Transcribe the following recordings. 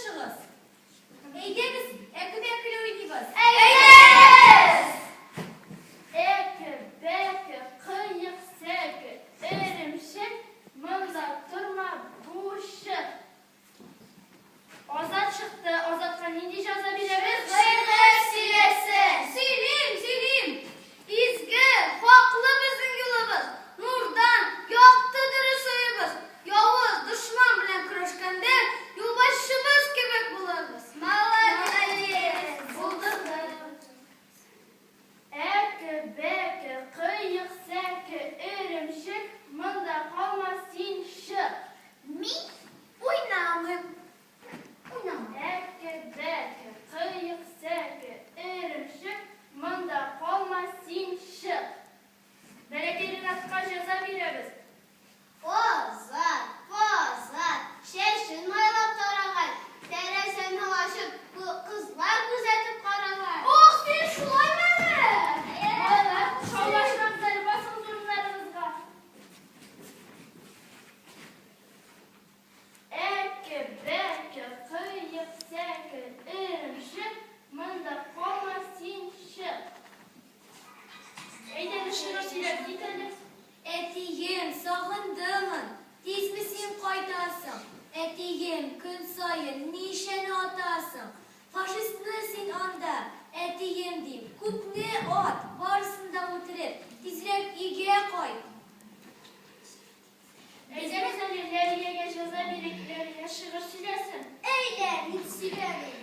Тырышыгыз. Әйдәгез, әке-бәкеле уйныйбыз. Әйдәгез! Әке, бәке, кыек, сәке, эремчек, монда торма, бу чык. Азат чыкты, Азатка нинди җәза бирәбез? Шигырь сөйләсен! Сөйлим, сөйлим! Изге, хаклы безнең юлыбыз, Нурдан якты дөрес уебыз. Явыз дошман белән көрәшкәндә, Юлбашчыбыз кебек булырбыз. Молодец! Булдырды. Әке, бәке, кыек, сәке, эремчек, монда калма, син чык. Мин уйнамыйм. Уйнамыйм. Әке, бәке, кыек, сәке, эремчек, монда калма, син чык. Бәләкәй Ринатка җәза бирәбез. Азат, Азат, чәчен майлап тараган, тәрәзәне ачып, кызлар күзәтеп караган. Ох, син шулаймы әле? Балалар, шаулашмагыз әле, басыгыз урыннарыгызга. Әке, бәке, кыек, сәке, эремчек, монда калма, син чык. Әйдә әле шигырь сөйләп кит әле. Әтием, сагындымын, тизме син кайтасың? Әтием, көн саен ничәне атасың? Фашистны син анда, әтием дим, күпне ат, барысын да үтереп, тизрәк өйгә кайт. Әйдәгез әле Ләлиягә җәза бирик, Ләлия шигырь сөйләсен. Әйдә, мин сөйләмим.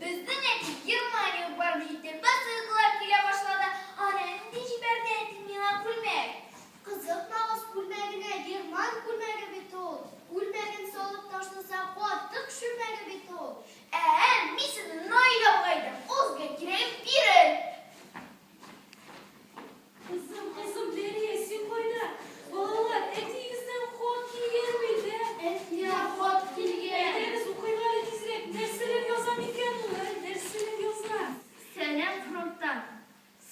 Безнең әти Германиягә барып җитте, посылкалар килә башлады. Ана нинди җибәрде әти миңа күлмәк. Кызыкмагыз күлмәгенә, герман күлмәге бит ул. Күлмәген салып ташласа, катык чүлмәге бит ул. Ә, мин сезне Наил абыйга әйтәм, ул сезгә кирәген бирер. Кызым, кызым, Ләлия, син кайда? Балалар, әтиегездән хат килгән бит, ә? Әтидән хат килгән. Әйдәгез, укыйк әле тизрәк. Нәрсәләр яза микән ул, ә? Нәрсәләр яза? Сәлам фронттан.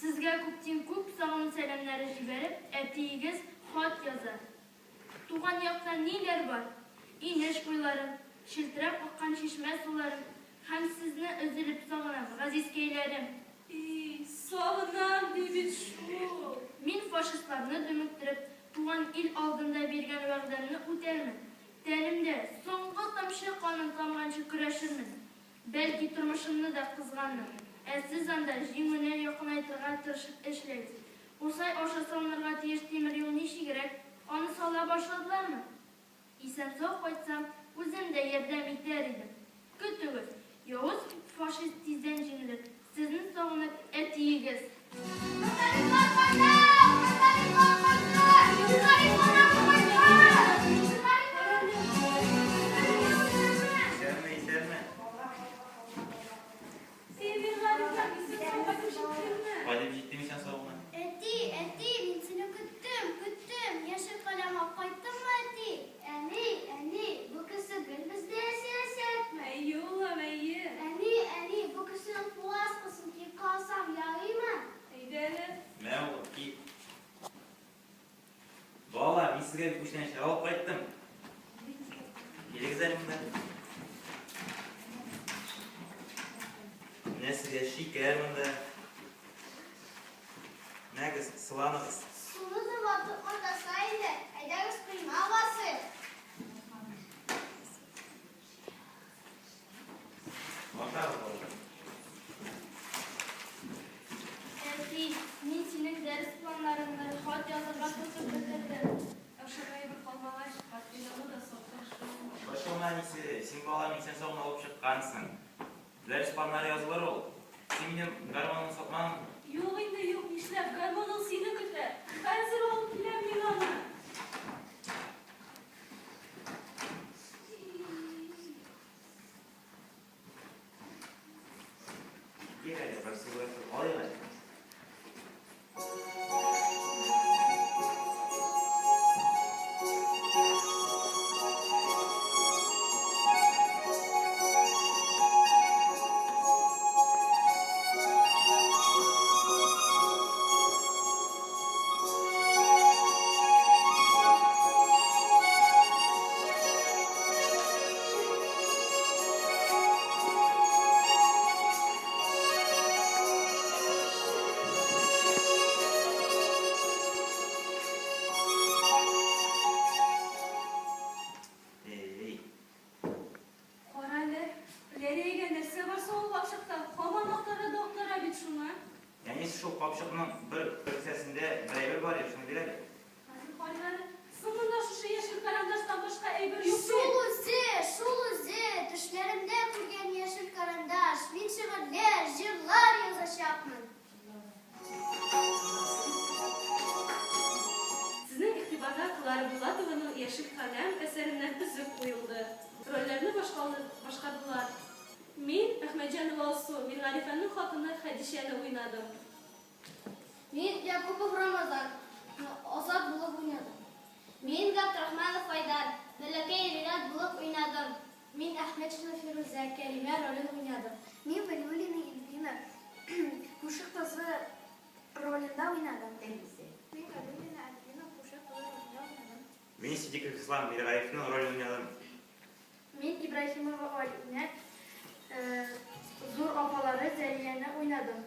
Сезгә күптин күп сагыну сәламнәре җибәреп, әтиегез хат яза. Туган якта ниләр бар? Инеш буйлары, челтерәп аккан чишмә сулары һәм сезне өзелеп сагынам, газизкәйләрем. И, сагынам ди бит шул. Мин фашистларны дөмектереп, туган ил алдында биргән вәгъдәмне үтәрмен. Тәнемдә соңгы тамчы каным тамганчы көрәшермен. Бәлки, тормышымны да кызганыр. Ә сез анда җиңүне якынайтырга тырышып эшләгез. Курсай аша салынырга тиеш тимер юл ничегрәк, аны сала башладылармы? Исән-сау кайтсам, үзем дә ярдәм итәр идем. Көтегез, явыз фашист тиздән җиңелер, сезне сагынып, әтиегез. Фронтовиклар кайта! Фронтовиклар кайта! Фронтовиклар кайта! Исәнме, исәнме. Син, Миргалимнар, исән-сау кайтып җиттеңме? Кайтып җиттем исән-сау гына. Әти, әти, мин сине көттем, көттем. Яшел каләм алып кайттыңмы, әти? Әни, әни, бу кеше гел бездә яшәячәкме? Әйе, улым, әйе. Әни, әни, бу кешенең фуаскасын киеп калсам ярыймы? Әйдә әле. Мә, улым, ки. Балалар, мин сезгә бит күчтәнәчләр алып кайттым. Килегез әле монда. Менә сезгә шикәр монда. Мәгез, сыланыгыз. Суны да ватып матаса инде, әйдәгез коймак асыйк. Ашагыз, балалар. Әти, мин синең дәрес планнарыңны хат язырга тотып бетердем. Ашарга әйбер калмагач, портфелеңне дә саттың шул. Борчылма, әнисе, син балам исән-сау гына алып чыккансың. Дәрес планнары язылыр ул. Син минем гармонымны сатмадыңмы? Юк инде, юк, нишләп, гармоның сине көтә. Хәзер алып киләм мин аны. Китик әле, бер сугышып алыйк әле. Клара Булатованың Яшел каләм әсәреннән өзек куелды. Рольләрне башкардылар. Мин, Әхмәтҗанова Алсу, Миргарифәнең хатыны Хәдичәне уйнадым. Мин, Якупов Рамазан, Азат булып уйнадым. Мин, Габдрахманов Айдар, бәләкәй Ринат булып уйнадым. Мин, Әхмәтшина Фирүзә, Кәримә ролен уйнадым. Мин, Вәлиуллина Эльвина, күрше кызы ролендә уйнадым. Мин, Галиуллина Альбина, күрше кызы ролендә уйнадым. Мин, Сидиков Ислам, Миргарифның ролен уйнадым. Мин, Ибраһимова Алинә, зур апалары Зәлияне уйнадым.